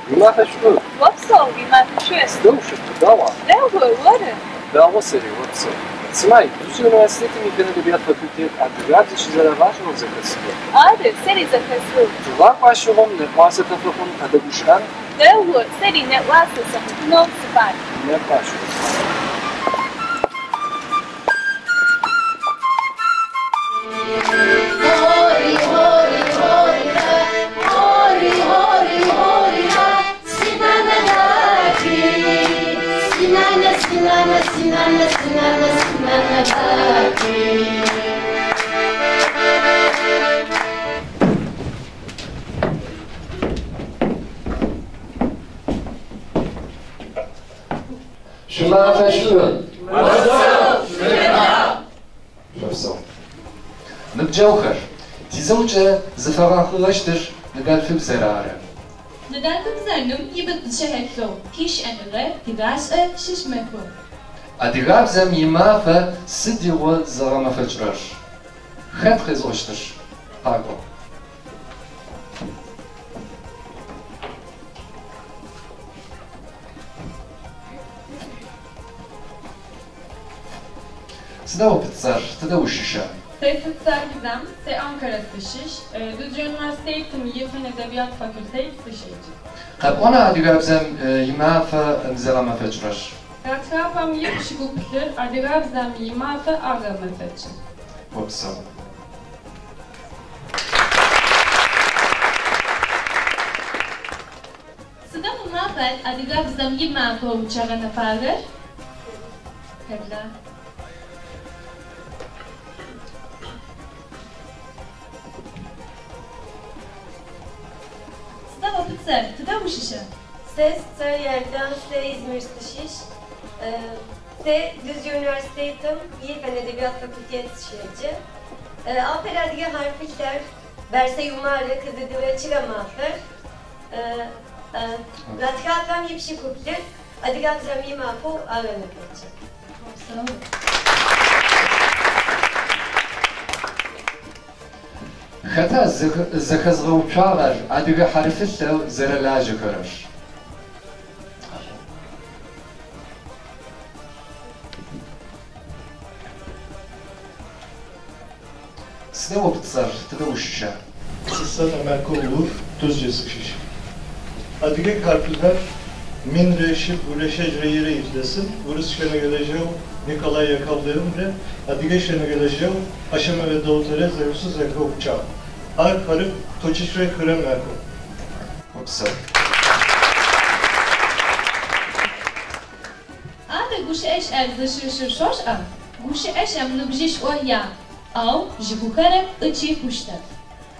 Уимафэ шӏу! Опсэу, уимафэ шӏу! Сыдэу ущыт, дэгъуа? Дэгъу, оры? Дэгъу сэри, опсэу. Сымай, Düzce Üniversitетым ифэн edebiyat факультет адыгабзэ щызэрагъашӏэу зэхэсхыгъэ. Ары, сэри зэхэсхыгъ. Тыгъакӏу ащыгъум нэӏуасэ тафэхъун, тадэгущыӏэн. Дэгъу, сэри нэӏуасэ сыфэхъунэу сыфай. Некӏо ащыгъум. Шъуимафэ шӏу! Шъопсэу. Ныбджэгъухэр, тизэӏукӏэ зыфэгъэхьыгъэщтыр ныдэлъфыбзэр ары. Ныдэлъфыбзэр ным ибытыщэ хэлъэу, тищыӏэныгъэ, тигъашӏэ щыщ мэхъу. Адыгабзэм имафэ сыдигъу зыгъэмэфэкӏырэр? Хэт къезӏощтыр? Къакӏо. Сыда о пцӏэр? Тыдэ ущыща? Сэ сыцӏэр Гизем, сэ Анкара сыщыщ, Düzce Üniversitетым и Fen Edebiyat Fakültet сыщеджэ. Къэпӏона адыгабзэм имафэ зыгъэмэфэкӏырэр? Гъэтхапэм ипшӏыкӏуплӏыр адыгабзэм имафэ агъэмэфэкӏы. Опсэу. Сыда мы мафэр адыгабзэм имафэу кӏэгъэнэфагъэр? Хэбла. Сыда о пцӏэр? Тыдэ ущыща? Сэ сцӏэр Yeldan, сэ İzmir сыщыщ. Сэ Düzce Üniversitetым и Fen Edebiyat Fakültet сыщеджэ. Апэрэ адыгэ хьарыфылъэр Берсе Юмары къызыдигъэкӏыгъэ мафэр. Гъэтхапэм ипшӏыкӏуплӏыр адыгабзэм имафэу агъэмэфэкӏы. Опсэу. Хэта зэхэзгъэуцуагъэр адыгэ хьарыфылъэу зэрэлажьэхэрэр? Сыда о пцӏэр? Тыдэ ущыща? Сысцӏэр Ömer Kovur, Düzce сыщыщ. Адыгэ хьарыфылъэр минрэ шъибгъурэ щэкӏрэ ирэ илъэсым урыс шӏэныгъэлэжьэу Николай Яковлевымрэ адыгэ шӏэныгъэлэжьэу Ащэмэе Даутэрэ зэгъусэу зэхаубытагъ. Ар хьарыф тӏокӏищрэ хырэ мэхъу. Опсэу. Адэ гущыӏэшӏэр зыщыщыр шъошӏа? Гущыӏэшӏэм ныбжьышӏо яӏ, ау жъыхъухэрэп ыкӏи хъущтэп.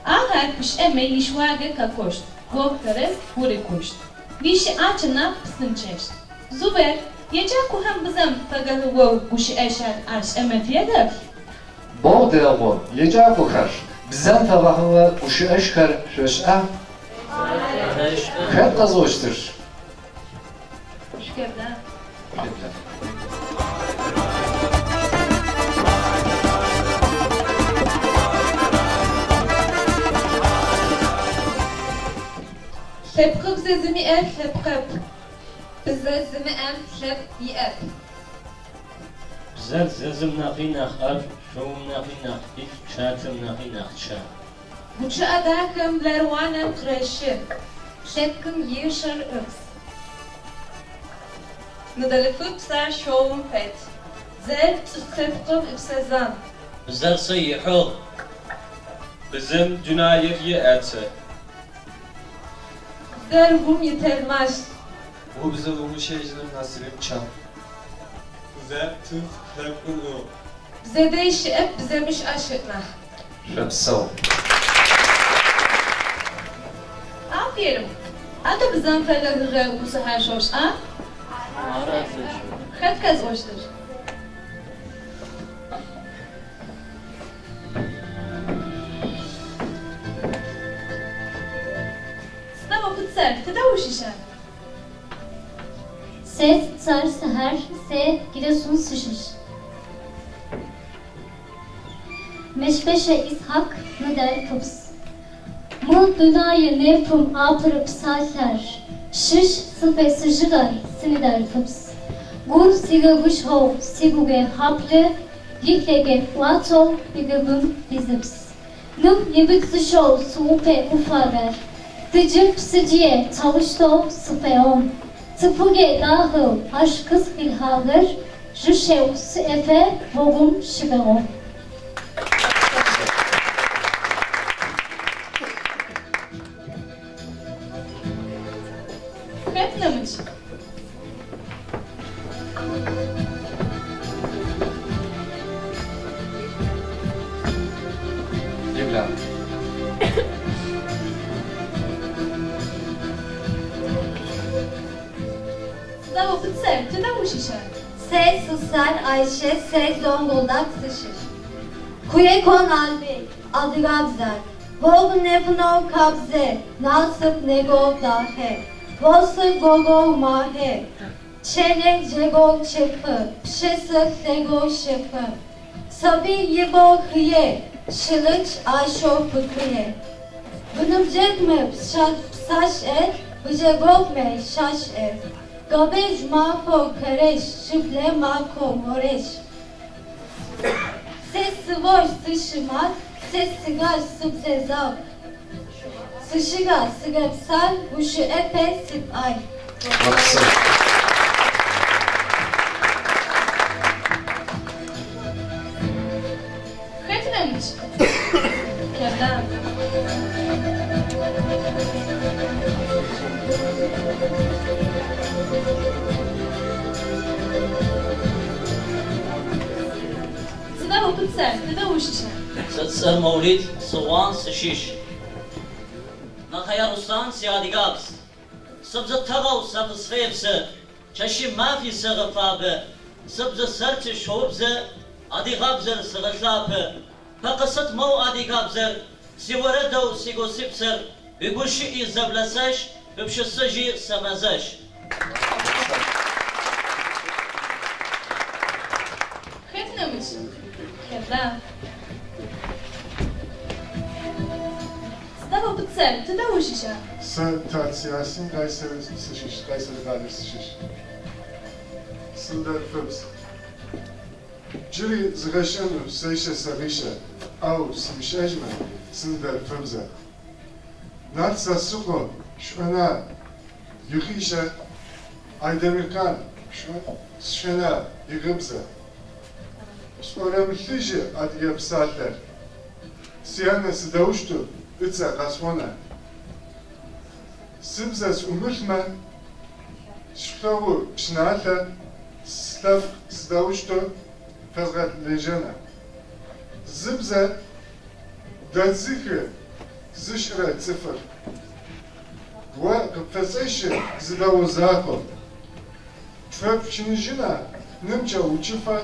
Ахэр гущыӏэмэ ишӏуагъэ къэкӏощт, гъогу тэрэз урыкӏощт. Уищыӏакӏэ нахь псынкӏэщт. Зубер, еджакӏохэм бзэм фэгъэхьыгъэу гущыӏэшӏэр ашӏэмэ тегъэплъ. Боу дэгъу, еджакӏохэр, бзэм фэгъэхьыгъэ гущыӏэжъхэр шъошӏа? Хэт къэзӏощтыр? Шъукъеблагъ. Шъукъеблагъ. Лъэпкъыбзэ зимыӏэр лъэпкъэп. Бзэ зимыӏэм лъэпкъ иӏэп. Бзэр зэзым нахьи нахь ӏэшӏу, шъоум нахьи нахь ӏитӏу, чатэм нахьи нахь чан. Гущыӏэ дахэм блэр уанэм къырещы. Лъэпкъым ишэр ыбз. Ныдэлъфыбзэр шъоум фэд. Бзэр цӏыф лъэпкъым ыпсэ зан. Бзэр сэ ихьыгъ. Бзэм дунаир еӏэты. Бзэр гум итэлмащ. Убзэ умыщэжьыным насыбым чан. Бзэр цӏыф лъэпкъым ыгу. Бзэ дэй щыӏэп, бзэ мышӏэ щыӏ нахь. Шъопсэу. Аферым! Адэ бзэм фэгъэхьыгъэ усэхэр шъошӏа? Хэт къэзӏощтыр? Сыда о пцӏэр? Тыдэ ущыща? Сэ сцӏэр Сыхьэр, сэ Giresun сыщыщ. Мэщбэшӏэ Исхьакъ ныдэлъфыбз. Мы дунаи нефым апэрэ псалъэр. Щыщ сыфэсыжьыгъэр синыдэлъфыбз. Гур сигъэгушхоу сигугъэ хаплъэ, илъэгэ ӏуатэу бгъэгум изыбз. Ным ибыдзыщэу сыӏупэ ӏуфагъэр, дыджы псыджые таущтэу сыфеон. Цӏыфыгъэ дахэу ащ къысхилъхьагъэр жьыщэу сиӏэфэ гъогум щыбэгъон. Хэт нэмыкӏ? Еблагъ. Сыда о пцӏэр? Тыдэ ущыща? Сэ сысэр Айшэ, сэ Зонгулдак сыщыщ. Куекон Алби, Адыгабзэр. Гог нефно кабзе, насып него дахе. Восы гого махе. Чене жего чепы, пшесы лего шепы. Саби ебо хые, шылыч айшо быкые. Быныбджэгмэ псаш э, быжэгогмэ шаш э. Габеж мафо кереш, шыбле мако мореш. Се сывош сышымат, се сыгаш сыбзезав. Сышыга сыгепсал, гушы эпе сып ай. Молодцы. Хэт нэмыкӏ? Кэда. Сыда о пцӏэр? Тыдэ ущыща? Сэ сцӏэр Мэулид, Сыгъуан, сыщыщ. Нэхэе Руслъан сиадыгабз. Сыбзэ тыгъэу сэ къысфепсы, чэщи мафи сэгъэфабэ. Сыбзэ сэркӏэ шъоубзэ, адыгабзэр сэгъэлъапӏэ. Пэ къысэтмэу адыгабзэр, сиорэдэу сигу сипсэр, уигущыӏи зэблэсэщ, уипшысэжьи сэмэзэщ. Хэт нэмыкӏ? Кэда. Сыда о пцӏэр? Тыдэ ущыща? Сэ Тат Ясин Kayseri сыщыщ, Kayseri къалэ сыщыщ. Сыныдэлъфыбз. Джыри згъэшӏэнэу сэщэ сэгъишъэ, ау сымышӏэжьмэ сыныдэлъфыбзэ. Нарт Сасыкъо шӏона ихъишъэ, Айдэмыркъан сшӏона игъыбзэ. Сӏорэмылъыжьы адыгэ псалъэр. Сянэ сыдэущтэу ыцӏэ къэсӏона? Сыбзэ сӏумылъмэ, сшъогъу пщыналъэ, слъэпкъ сыдэущтэу фэзгъэлэжьэна? Зыбзэ дэдзыхы зышӏырэ цӏыфыр. О къыпфэсэщы зы дэгъу закъо. Пфэпщыныжьына нымкӏэ учыфэ,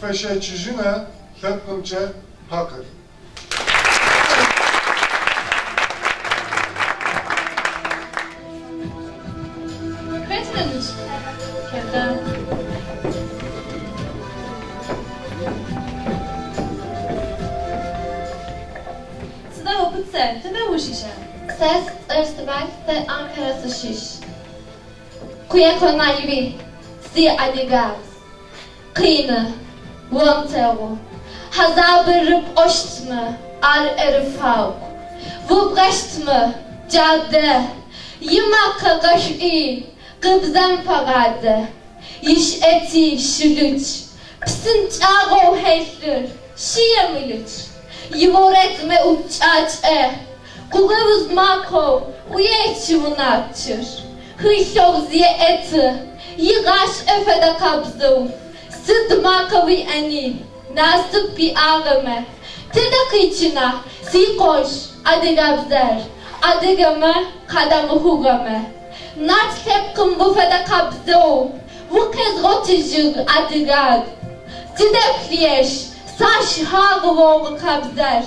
пфэщэчыжьына лъэпкъымкӏэ хьакъыр. Хэт нэмыкӏ? Кэда. Сыда о пцӏэр? Тыдэ ущыща? Сэ сцӏэр Сибай, сэ Анкара сыщыщ. Куекон Алби, си адыгабз. Къины, онтэгъу. Хьазабыр рыпӏощтмэ, ар ӏэрыфагъу. Вубгъэщтмэ, джадэ. Имакъэ къэшӏуи, къыбзэм фэгъадэ. Иш эти щылыч. Псынкӏагъэу хьелъыр, щыемылыч. Иорэдмэ упкӏакӏэ. Гугъэуз макъэу уечы унапчыр. Хылъэу зеӏэты, игъашӏэ фэдэ къабзэу. Сыд макъэ уиӏэни, насып пиӏагъэмэ. Тыдэ къичына сикъош адыгабзэр, адыгэмэ къадэмыхъугъэмэ. Нарт лъэпкъым уфэдэ къабзэу, укъезгъотыжьыгъ адыгаг. Тыдэ плъыеш, сашхагъэу къабзэр,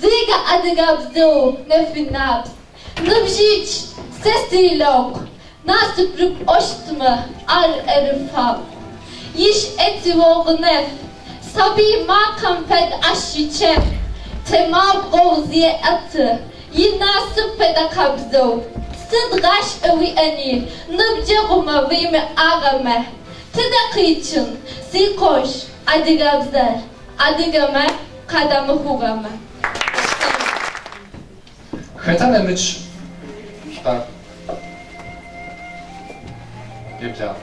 зигэ адыгабзэу нэфынабз. Ныбжьыкӏ, сэ силэгъу, насып рыпӏощтмэ, ар ӏэрыфагъу. Иш эти огъунэф, сабый макъэм фэд ащ ичэф. Темабгъоу зеӏэты, инасып фэдэ къабзэу. Сыд гъашӏэ уиӏэни, ныбджэгъумэ уимыӏагъэмэ, тыдэ къичъын, сикъош, адыгэбзэр, адыгэмэ къадэмыхъугъэмэ. Хэта нэмыкӏ шъукъакӏу. Еблагъ.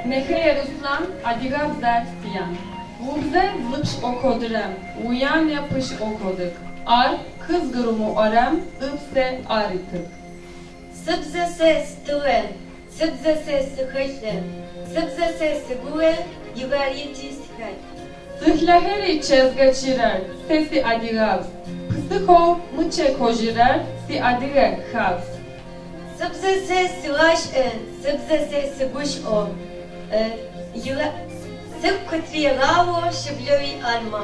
Нэхэе Руслъан адыгабзэр сиян. Убзэ зыпщ окодырэм, уянэ пыщ окодык. Ар кызгырымыӏорэм ыпсэ арытык. Сыбзэ сэ стыгъэ, сыбзэ сэ сыхэлъы, сыбзэ сэ сыгугъэ, игъэрети сыхэт. Сыхлэхэри чэзгэчырэр сэ си адыгабз. Псыхэу мычэ кожьырэр си адыгэ хабз. Сыбзэ сэ сигъашӏэ, сыбзэ сэ сыгущыӏо, сыгу къытрегъао шыблэуи армэ.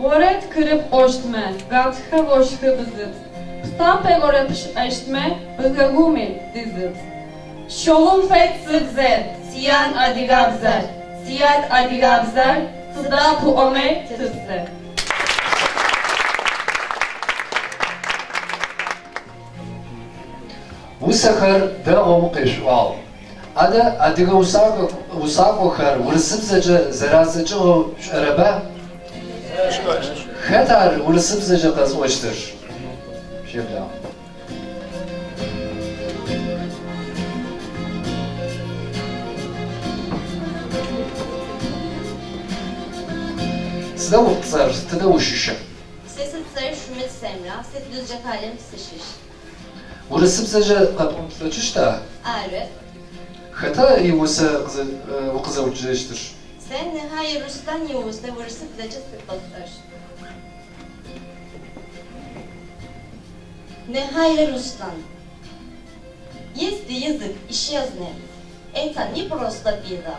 Орэд кырыпӏощтмэ, гъатхэ ощхы бзыпс. Псапэ горэ пшӏэщтмэ, бгъэгуми дызыпс. Шъоум фэд сыбзэ, сиян адыгабзэр, сият адыгабзэр, сыда пӏомэ тыбзэ. Усэхэр дэгъоу къешъуӏуагъ. Адэ адыгэ усакӏохэр урысыбзэкӏэ зэрадзэкӏыгъэу шъушӏэрэба? Хэт ар урысыбзэкӏэ къэзыӏощтыр? Шъуеблагъ. Сыда о пцӏэр, тыдэ ущыща? Сэ сыцӏэр Шумыт Семра, сэ Дюзджэ къалэм сыщыщ. Урысыбзэкӏэ къэпӏон плъэкӏыщта? Ары. Хэта иусэ укъызэджэщтыр? Сэ Нэхэе Руслъан иусэ урысыбзэкӏэ сыкъэсӏощт. Нэхэе Руслъан. Если язык исчезнет, это не просто беда.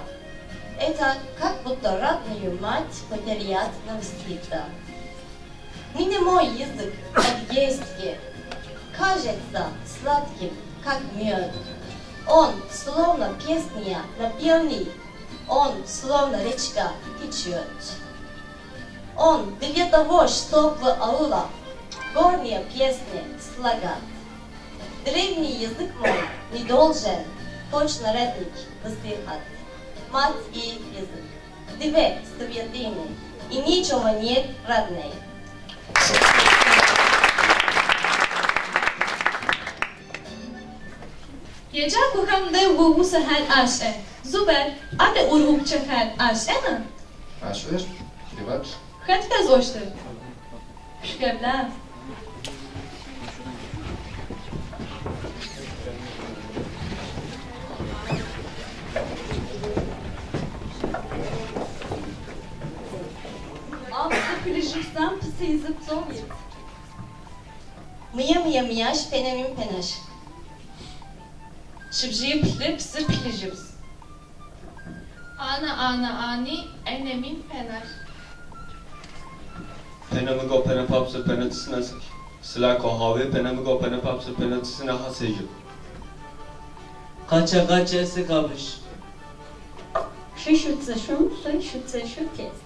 Это как будто родную мать потерять навсегда. Мне мой язык адыгейский кажется сладким, как мед. Он словно песня напевный, он словно речка течет. Он для того, чтобы аула горные песни слагать. Древний язык мой не должен точно родник высыхать. Мать и язык, две святыни, и ничего нет родней. Еджакӏохэм дэгъоу усэхэр ашӏэ. Зубер, адэ ӏурыӏупчъэхэр ашӏэна? Ашӏэр, егъэплъ. Хэт къэзӏощтыр? Шъукъеблагъ. Апсы плъыжьыбзэм псы изыбзэу ит. Мые мые мыящ пенэмим пенэщ. Щыбжьый плъы, псыр плъыжьыбз. Ана ана ани энемин пенар. Пенэмыго пэнэпапсэ пэнэтсынэ сылакохаве пенэмыго пэнэпапсэ пэнэтсынэ хасежьы. Къачэ къачэ сыкъабыщ. Шы шуцэшум лъы шуцэшу тес.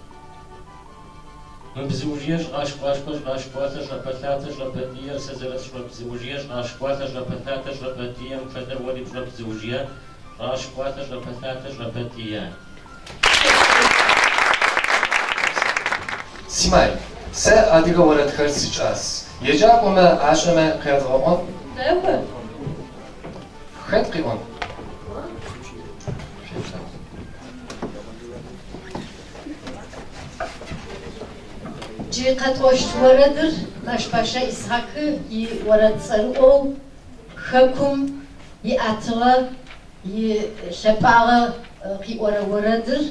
Мы бзыужьыер щӏыгъэшкӏуашкӏуэ щӏыгъэшкӏуалъэ щӏэпэлъатэ щӏэпэтӏиер сэ зэрэсщӏэ бзыужьыер щӏыгъэшкӏуалъэ щӏэпэлъатэ щӏэпэтӏием фэдэр уэри пщӏэ бзыужьые щӏыгъэшкӏуалъэ щӏэпэлъатэ щӏэпэтӏие. Симай, сэ адыгэ орэдхэр сикӏас. Еджакӏомэ ашӏэмэ къядгъэӏон? Дэгъу. Хэт къыӏон? Джы къэтӏощт орэдыр Мэщбэшӏэ Исхьакъы иорэд цӏэрыӏоу хэкум иӏэтыгъэ илъэпӏагъэ къиӏорэ орэдыр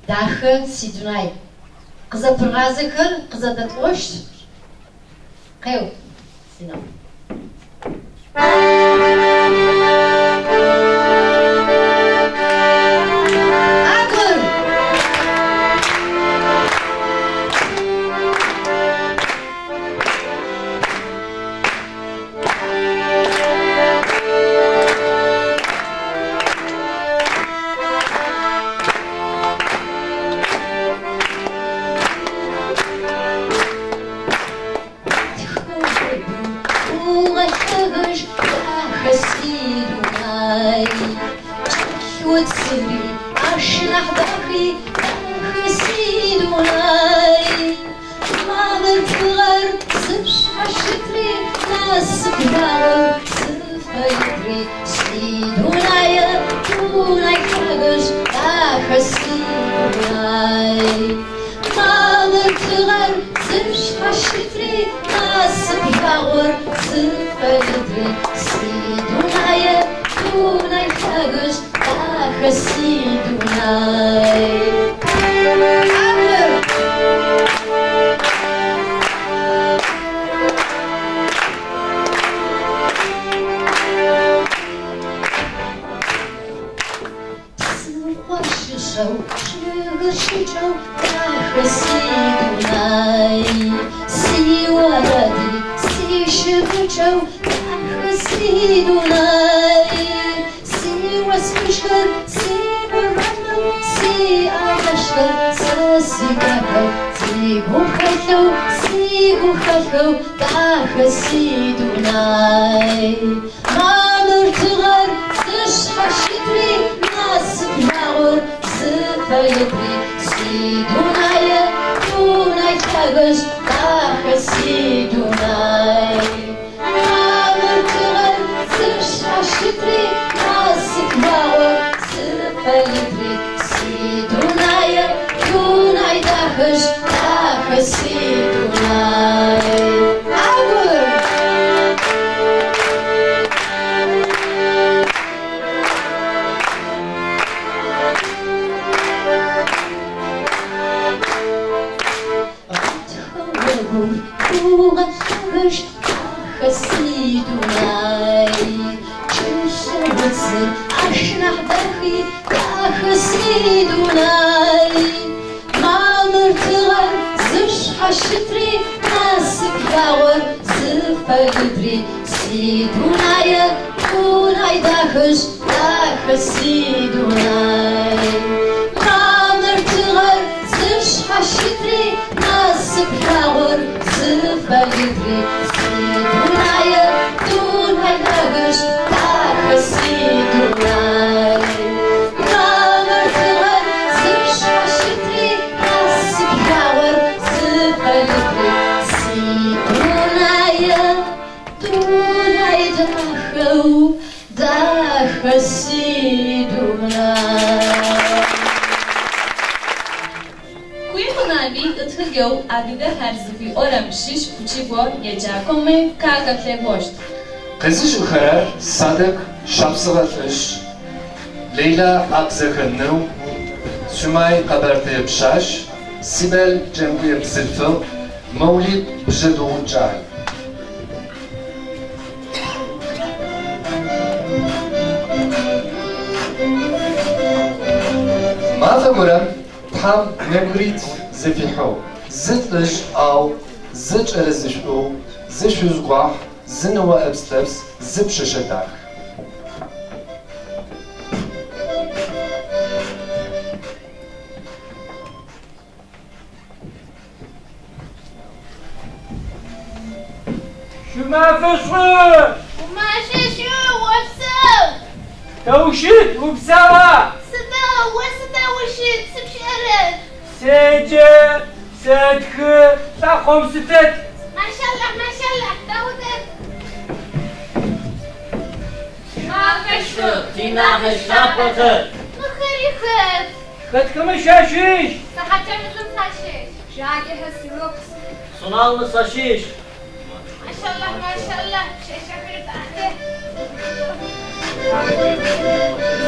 дахэ си дунай. Къызэпыргъазэхэр къызэдэтӏощт. Къеу, Синам. Агур! нахь дахи, дахэ си дунай. Мамыр тыгъэр зышъхьащытри, насып жъуагъор зыфэитри, си дунае, дунай лъагэжъ, дахэ си дунай. Мамыр тыгъэр зышъхьащытри, насып жъуагъор зыфэитри, си дунае, дунай лъагэжъ, дахэ си дунай. Псыхъор щыщэу, чъыгыр щыкӏэу, дахэ си дунай. Си орэди, си щыгъыкӏэу, дахэ си дунай. Си осфыжьхэр, си боранэу, си алэшхэр, сэ си дахэу, си гухэлъэу, си гухэлъэу, дахэ си дунай. Мамыр тыгъэр зышъхьащытри, насып жъуагъор зыфэитри, си дунае, дунай лъагэжъ, дахэ си дунай. Мамыр тыгъэр зышъхьащытри, насып жъуагъор зыфэитри, си дунае, дунай дахэжъ, дахэ си дунай. Агур! Гугъэ лъагэжъ, дахэ си дунай. Чӏылъэ уцыр ащ нахь дахи, дахэ си дунай. Мамыр тыгъэр зышъхьащытри, насып жъуагъор зыфэитри, си дунае, дунай дахэжъ, дахэ си дунай. Мамыр тыгъэр зышъхьащытри, насып жъуагъор зыфэитри, си дунае, дунай дахэжъ, дахэ си дунай. Мамыр тыгъэр зышъхьащытри, насып жъуагъор зыфэитри, си дунае, дунай дахэу, дахэ си дунай. Куихъунави ытхыгъэу адыгэхэр зыфиӏорэм щыщ пычыгъо еджакӏомэ къахэплъэгъощт. Къэзышӏыхэрэр Садык Шапсыгъэ лӏыжъ, Лейла Абзэхэ ныу, Сумай Къэбэртэе пшъашъ, Сибэл Кӏэмгуе бзылъфыгъ, Мэулид Бжъэдыгъу кӏал. Мафэ горэм Тхьэм нэбгыритф зэфихьыгъ: зы лӏыжъ ӏау, зы кӏэлэзышӏоу, зы шъуз гуахь, зы ныо ӏэпс-лъэпс, зы пшъэшъэ дах. Шумафэ шӏу! Умафэ шӏу, опсэу! Тэ ущыт, упсэуа? Сыдэу, о сыдэу ущыт, сыпшӏэрэп. Седжэ, сэтхы, лӏакъом сытэт. Машаллахь, машаллахь, дэгъу дэд. Шумафэ шӏу! Тинахьыжъ лъапӏэхэр! Мыхэри хэт? Хэтхэмэ шъуащыщ? Сэ Хьакӏэмызым сащыщ. Жакӏэхэ сырыпс. Суналмэ сащыщ. Машаллахь, машаллахь, пшъашъэхэр дахэх.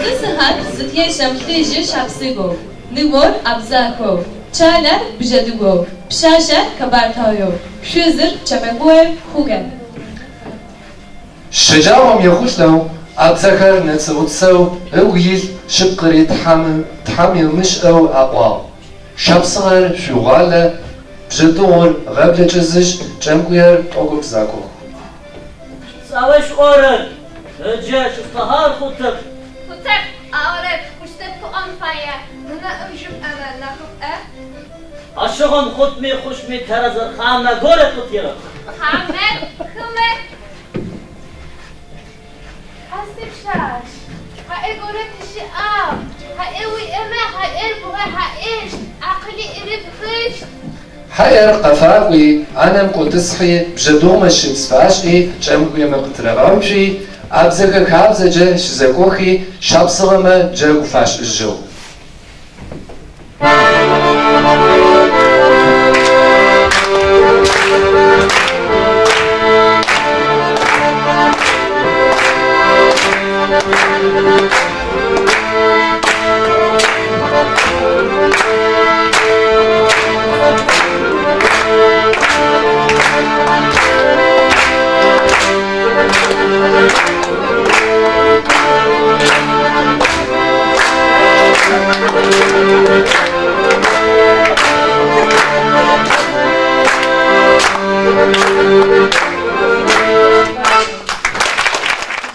Зы сыхьат зытешӏэм лӏыжъыр шапсыгъэу, ныор абзахэу, кӏалэр бжъэдыгъоу, пшъашъэр къэбэртэеу, шъузыр кӏэмгуеу хъугъэ. Щэджагъом ехъулӏэу абзэхэр нэцэ-ӏуцэу ыгу илъ шъыпкъэри Тхьэм ымышӏэу аӏуагъ. Шапсыгъэр шъугъуалэ, бжъэдыгъур гъэблэ кӏэзыжь, кӏэмгуер тӏогобзакох. Сӏэуеш ӏорэр, ыджэ щыслъэгъар хъутэп. Хъутэп, аӏорэп, хъущтэп къыӏон фае. Нынэӏым жьыпӏэмэ нахьыпӏэ. Ащыгъум хъутми хъущтми тэрэзыр хъамэ горэ къытирэп. Хъамэ, хымэ. А сипшъашъ, а ӏэ горэ тыщыӏагъ. Хьаӏе уиӏэмэ, хьаӏер бгъэхьаӏещт, акъыли ирыпхыщт. Хьаӏер къафакӏуи, ӏанэм къотӏысхьи, бжъэдыгъумэ щыпс фашӏи, кӏэмгуемэ къытырагъэуцуи, абдзэхэ хабзэкӏэ щызэкӏохи, шапсыгъэмэ джэгу фашӏыжьыгъ.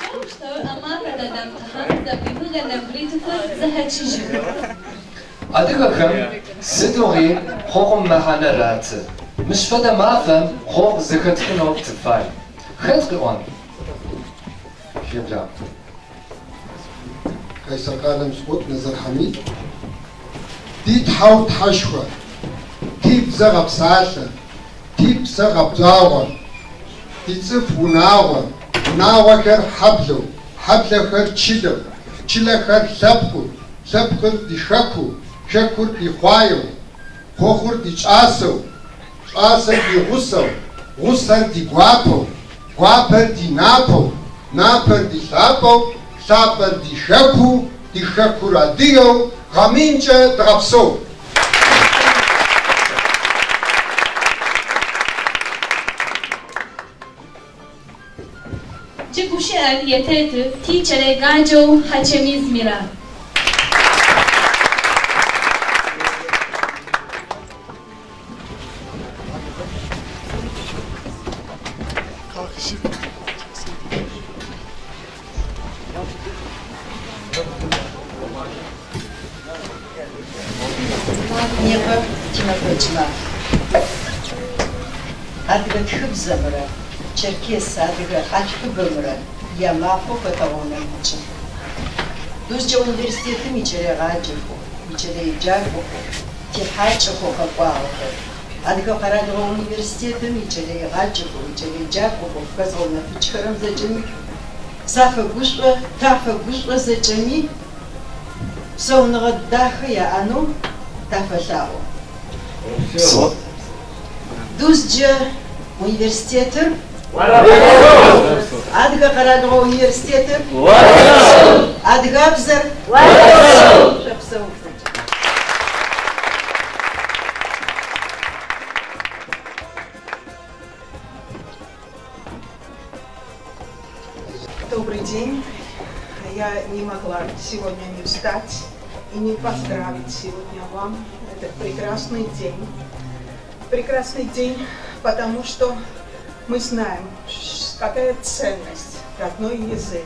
Джаущтэу а мафэр дэдэмтыхьэм зэпихыгъэ нэбгыритфыр зэхэчъыжьых. Адыгэхэм сыдигъуи хъохъум мэхьанэ раты. Мыщ фэдэ мафэм хъохъу зэхэтхынэу тыфай. Хэт къыӏон? Шъуеблагъ. Къайсэр къалэм сыкъокӏ Нэзэр Хьамид. Ди Тхьэу Тхьэшхуэ, ди бзэ гъэпсалъэ, ди псэ гъэбагъуэ, ди цӏыф унагъуэ, унагъуэхэр хьэблэу, хьэблэхэр чылэу, чылэхэр лъэпкъыу, лъэпкъыр ди хэкуу, хэкур ди къуаеу, хъуэхъур ди щӏасэу, щӏасэр ди гъусэу, гъусэр ди гуапэу, гуапэр ди напэу, напэр ди лъапӏэу, лъапӏэр ди хэкуу, ди хэкур адыгэу гъэ минкӏэ дыгъэпсэу. Джы гущыӏэр етэты тикӏэлэегъаджэу Хьакӏэмыз Мира. Непэ тимэфэкӏ маф. Адыгэ тхыбзэмрэ черкес адыгэ алъфыбэмрэ ямафэу хэтэгъэунэфыкӏы. Дузджэ университетым икӏэлэегъаджэхэу, икӏэлэеджакӏохэу, тихьакӏэхэу къэкӏуагъэхэр, Адыгэ къэралыгъо университетым икӏэлэегъаджэхэу, икӏэлэеджакӏохэу хэзгъэунэфыкӏхэрэм зэкӏэми сафэгушӏо, тафэгушӏо зэкӏэми псауныгъэ дахэ яӏэнэу тафэлъаӏо. Дузджэ университетыр Адыгэ къэралыгъо университетыр Адыгабзэр Шъопсэух зэкӏэ. Добрый день. Я не могла сегодня не встать и не поздравить сегодня вам этот прекрасный день. Прекрасный день, потому что мы знаем, какая ценность родной язык,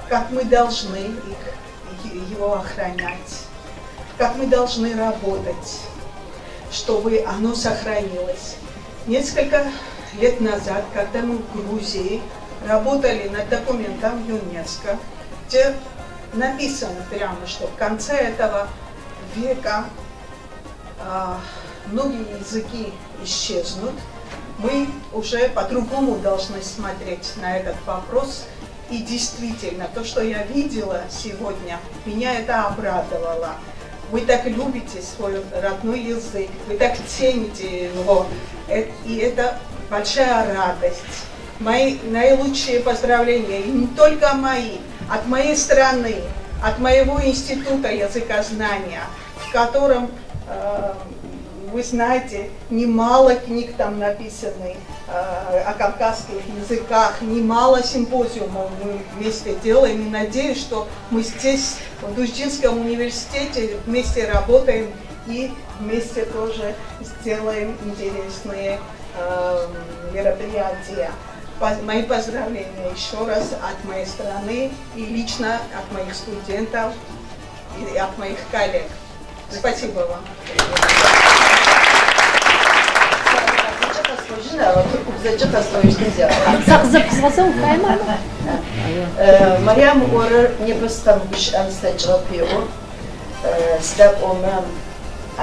как мы должны их, его охранять, как мы должны работать, чтобы оно сохранилось. Несколько лет назад, когда мы в Грузии работали над документом ЮНЕСКО, где написано прямо, что в конце этого века многие языки исчезнут, мы уже по-другому должны смотреть на этот вопрос. И действительно, то, что я видела сегодня, меня это обрадовало. Вы так любите свой родной язык, вы так цените его, и это большая радость. Мои наилучшие поздравления, и не только мои, от моей страны, от моего института языкознания, в котором, вы знаете, немало книг там написаны о кавказских языках, немало симпозиумов мы вместе делаем. И надеюсь, что мы здесь, в Дузджинском университете, вместе работаем и вместе тоже сделаем интересные мероприятия. Мои поздравления еще раз от моей страны и лично от моих студентов и от моих коллег. Спасибо вам. Марьям ыӏорэр непэ сыкъэмыгущыӏэн слъэкӏыгъэп еӏо. Сыда пӏомэ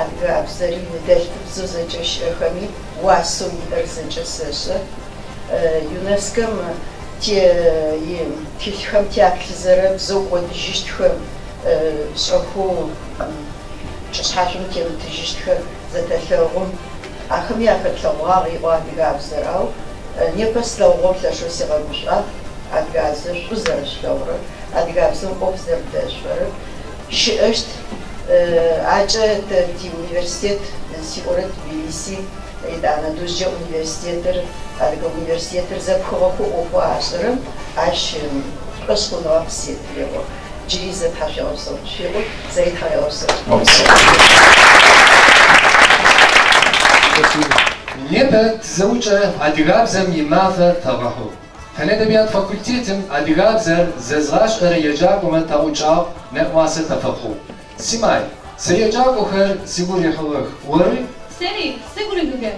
адыгабзэри ныдэлъфыбзэу зэкӏэ щыӏэхэми уасэу иӏэр зэкӏэ сэшӏэ. ЮНЕСКО-м тхылъхэм тяплъызэрэ бзэу кӏодыжьыщтхэм шӏэхэу чӏышъхьашъом темытыжьыщтхэр зэтэлъэгъум. Ахэми ахэтлъэгъуагъ иӏо адыгабзэр, ау непэ слъэгъугъэм лъэшэу сигъэгушӏуагъ адыгабзэр шӏу зэрэшъулъэгъурэр, адыгабзэм ӏоф зэрэдэшъушӏэрэр щыӏэщт. Акӏэ тэ тиуниверситет сиӏорэ Тбилиси, етӏанэ Дузджэ университетыр, Адыгэ университетыр зэпхыгъэхэу ӏофэу ашӏэрэм ащ шӏошъхъуныгъэ къысеты еӏо. Джыри зэ тхьашъуегъэпсэу шъуеӏо, сэри тхьауегъэпсэу. Непэ тизэӏукӏэ адыгабзэм имафэ фэгъэхьыгъ. Фэн-әдэбият факультетым адыгабзэр зэзгъашӏэрэ еджакӏомэ таӏукӏагъ, нэӏуасэ тафэхъугъ. Симай, сэ еджакӏохэр сыгу рихьыгъэх, ори? Сэри сыгу рихьыгъэ.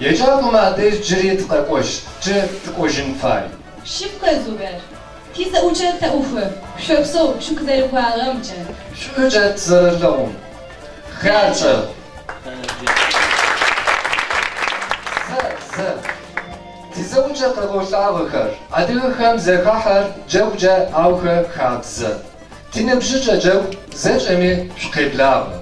Еджакӏомэ адэжь джыри тыкъэкӏощт, джы тыкӏожьын фай. Шъыпкъэ, Зубер. Тизэӏукӏэ тэухы, шъопсэу шъукъызэрэкӏуагъэмкӏэ. Шӏукӏэ тызэрэлъэгъун. Хъяркӏэ. Зэ, зэ. Тизэӏукӏэ къекӏолӏагъэхэр, адыгэхэм зэхахьэр джэгукӏэ аухы хабзэ. Тиныбжьыкӏэ джэгу зэкӏэми шъукъеблагъэ.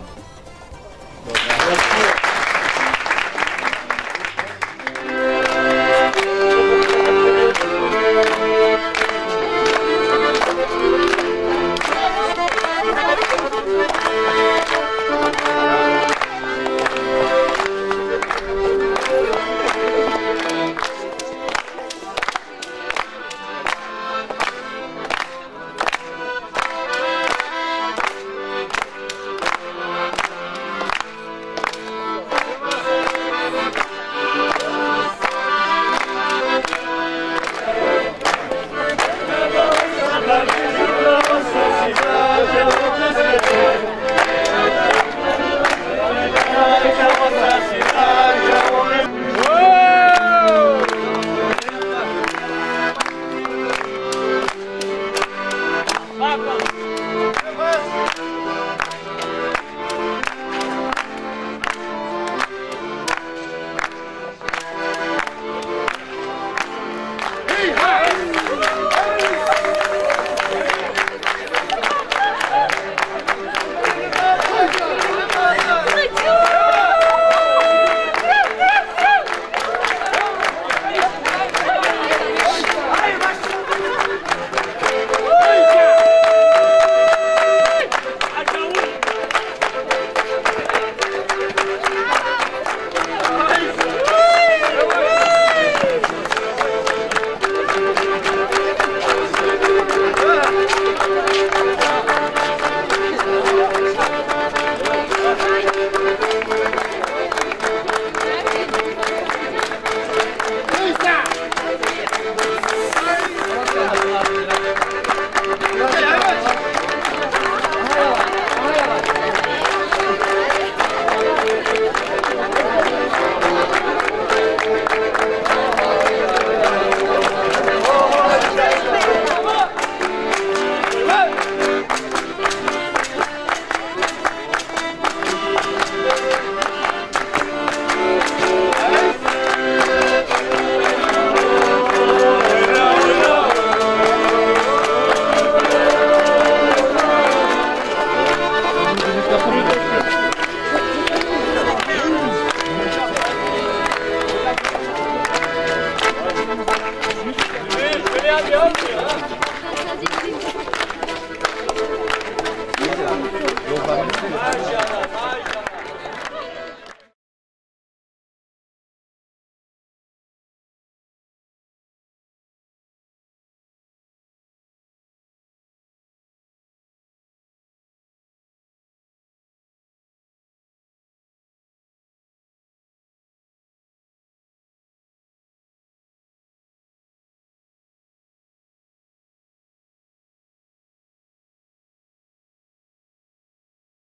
Yeah.